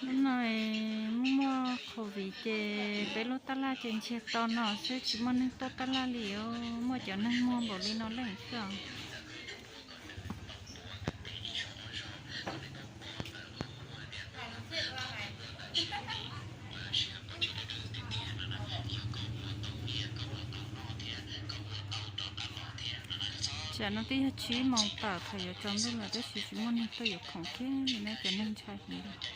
Hnub no muaj muaj covid ces peb lub tab laj ces ntsiag to no xwb, tsis muaj neeg tuaj tab laj li os. Muaj cov neeg muag npaum li no leej xwb os. Tsam no twb yog tsib moos tawm thaum yuav tsaus ntuj lawm tab sis tsis muaj neeg tuaj yuav khoom kiag li na, cov neeg ntshai heev li.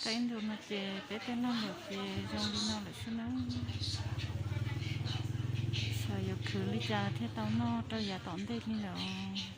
Tau ib ntus no ces peb tej lag luam ces zoo li no lawm xwb na. Xyov yuav khwv li cas thiaj tau noj rau yav tom ntej li lawm os.